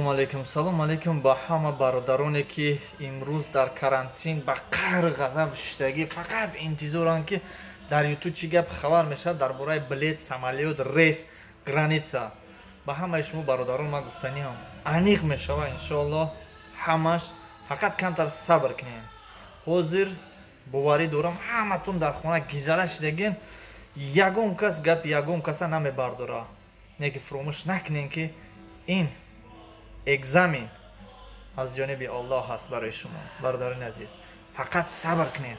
Алейкум, салом алейкум ба ҳама бародароне, ки имрӯз дар карантин ба қаҳр ғазаб шиштагӣ, фақат интизоранд, ки дар Ютуб чӣ гап хабар мешавад дар бораи билет, самолёт, рейс, граница. Ба ҳамаи шумо бародарон ман гуфтаниам, аниқ мешавад, иншоаллоҳ, ҳамаш. Фақат камтар сабр кунем. Ҳозир боварӣ дорам, ҳаматон дар хона гизала шидагин, ягон кас гапи ягон каса намебардора. Не ки фуромӯш накунем, ки ин экзамен аз ҷониби Аллоҳ ҳаст барои шумо. Бародарони азиз, фақат сабр кунед,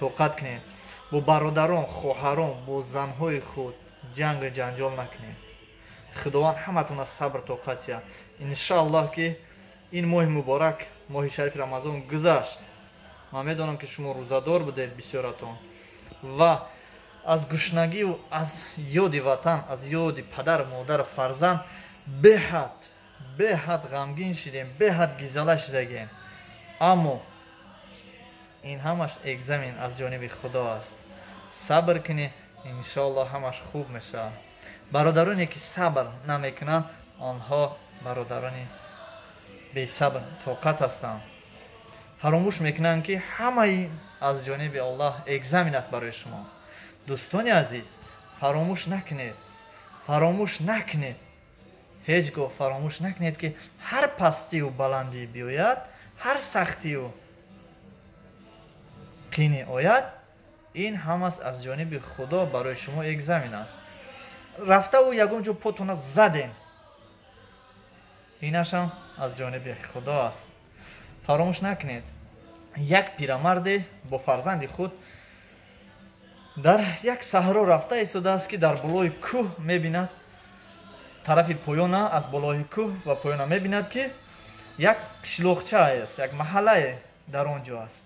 тоқат кунед, бо бародарон, хоҳарон, бо занҳои худ ҷангу ҷанҷол накунед. Худованд ҳаматона сабр тоқат диҳад, иншааллоҳ, ки ин моҳи муборак, моҳи шарифи Рамазон гузашт. Ман медонам, ки шумо рӯзадор будед бисёратон ва аз гушнагиву аз ёди ватан, аз ёди падару модару фарзанд беҳад беҳад ғамгин шидем, беҳад гизала шидагем. Аммо ин ҳамаш экзамен аз ҷониби Худо аст. Сабр кунӣ, иншоаллоҳ, ҳамаш хуб мешавад. Бародароне, ки сабр намекунанд, онҳо бародарони бесабр тоқат ҳастанд. Фаромӯш мекунанд, ки ҳамаи аз ҷониби Аллоҳ экзамен аст барои шумо. Дӯстони азиз, фаромӯш накунед, фаромӯш накунед, ҳеҷ гоҳ фаромӯш накунед, ки ҳар пастию баландӣ биёяд, ҳар сахтию қинӣ ояд, ин ҳамас аз ҷониби Худо барои шумо экзамен аст. Рафтаву ягон ҷо потона задем, инашам аз ҷониби Худо аст. Фаромӯш накунед, як пирамарде бо фарзанди худ дар як саҳро рафта истодааст, ки дар болои кӯҳ мебинад, тарафи поёна, аз болои кӯҳ ва поёна мебинад, ки як қишлоқча аст, як маҳаллае дар он ҷо аст.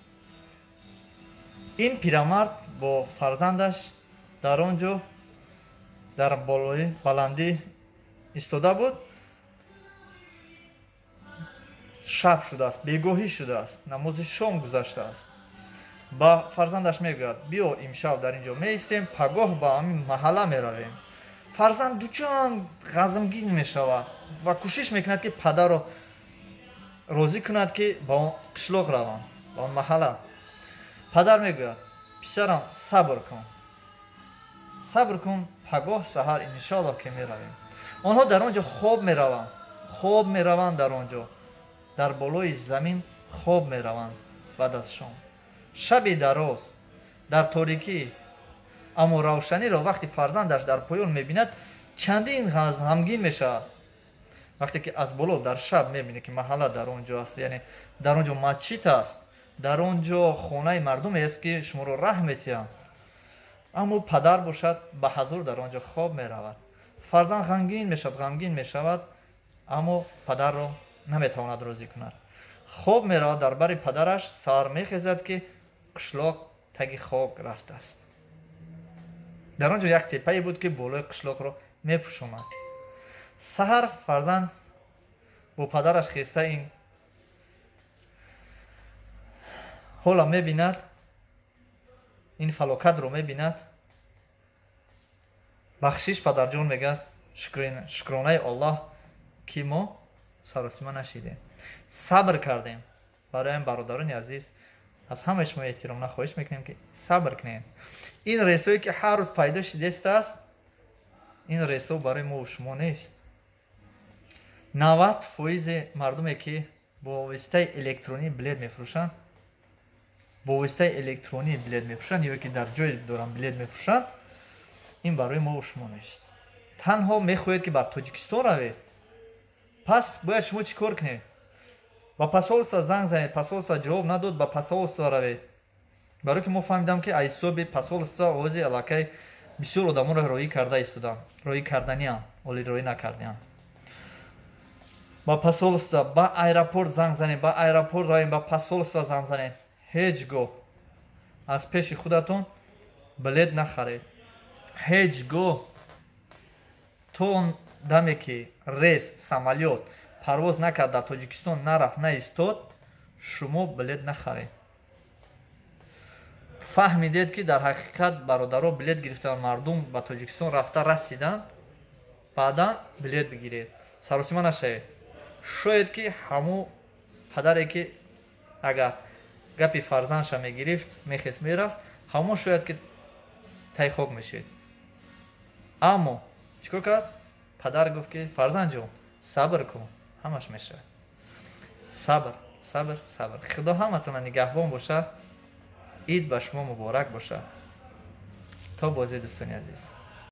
Ин пирамард бо фарзандаш дар он ҷо дар болои баландӣ истода буд. Шаб шудааст, бегоҳӣ шудааст, намози шом гузаштааст. Ба фарзандаш мегӯяд: «Биё, имшаб дар ин ҷо меистем, пагоҳ ба ҳамин маҳалла меравем». Фарзанд дучанд ғазмгин мешавад ва кӯшиш мекунад, ки падарро розӣ кунад, ки ба он қишлоқ раванд, ба он маҳалла. Падар мегӯяд: «Писарам, сабр кун, сабр кун, пагоҳ саҳар, иншоаллоҳ, ки меравем». Онҳо дар он ҷо хоб мераванд, хоб мераванд, дар он ҷо дар болои замин хоб мераванд. Баъд аз шом, шаби дароз дар торикӣ, аммо равшаниро вақти фарзандаш дар поён мебинад, чандин ғамгин мешавад. Вақте ки аз боло дар шаб мебинад, ки маҳалла дар он ҷо аст, яъне дар он ҷо масҷид аст, дар он ҷо хонаи мардуме аст, ки шуморо раҳ метиҳанд. Аммо падар бошад, ба ҳазур дар он ҷо хоб меравад. Фарзанд ғамгин мешавад, ғамгин мешавад, аммо падарро наметавонад розӣ кунад. Хоб меравад дар бари падараш. Саҳар мехезад, ки қишлоқ таги хок рафтааст. Дар он ҷо як теппае буд, ки болои қишлоқро мепӯшонад. Саҳар фарзанд бо падараш хеста ин ҳола мебинад, ин фалокатро мебинад. «Бахшиш, падарҷон», мегӯяд, «шукронаи Аллоҳ, ки мо саросима нашидем, сабр кардем». Барои бародарони азиз, аз ҳамаи шумо эҳтиромона хоҳиш мекунем, ки сабр кунем. Ин рейсое, ки ҳар рӯз пайдо шидестааст, ин рейсо барои мо шумо нест. 90 фоизи мардуме, ки бо воситаи электронӣ билет мефурӯшанд, бо воситаи электронӣ билет мефурӯшанд ё ки дар ҷое доранд билет мефурӯшанд, ин барои мо шумо нест. Танҳо мехоҳед, ки бар Тоҷикистон равед, пас бояд шумо чӣ кор кунед? Ба посольство занг занед. Посольство ҷавоб надод, ба посольство равед. Барое ки мо фаҳмидам, ки аз ҳисоби посольство овози аллакай бисёр одамонро роӣ карда истоданд, роӣ карданиам, оли роӣ накардаанд. Ба посольство, ба аэропорт занг занед, ба аэропорт равед, ба посольство занг занед. Ҳеҷ гоҳ аз пеши худатон билет нахаред, ҳеҷ гоҳ. То он даме, ки рейс, самолёт парвоз накард, дар Тоҷикистон нарафт, наистод, шумо билет нахаред. Фаҳмидед, ки дар ҳақиқат бародаро билет гирифтан, мардум ба Тоҷикистон рафта расиданд, баъдан билет бигиред. Саросима нашавед. Шояд ки ҳамун падаре ки агар гапи фарзандша мегирифт, мехест, мерафт, ҳамон шояд ки тай хок мешид. Аммо чӣ кор кард падар? Гуфт ки фарзандҷон, сабр кун, ҳамаш мешавад. Сабр, сабр, сабр. Худо ҳаматона нигаҳбон бошад. Ид ба шумо муборак бошад. То бозӣ, дӯстони азиз.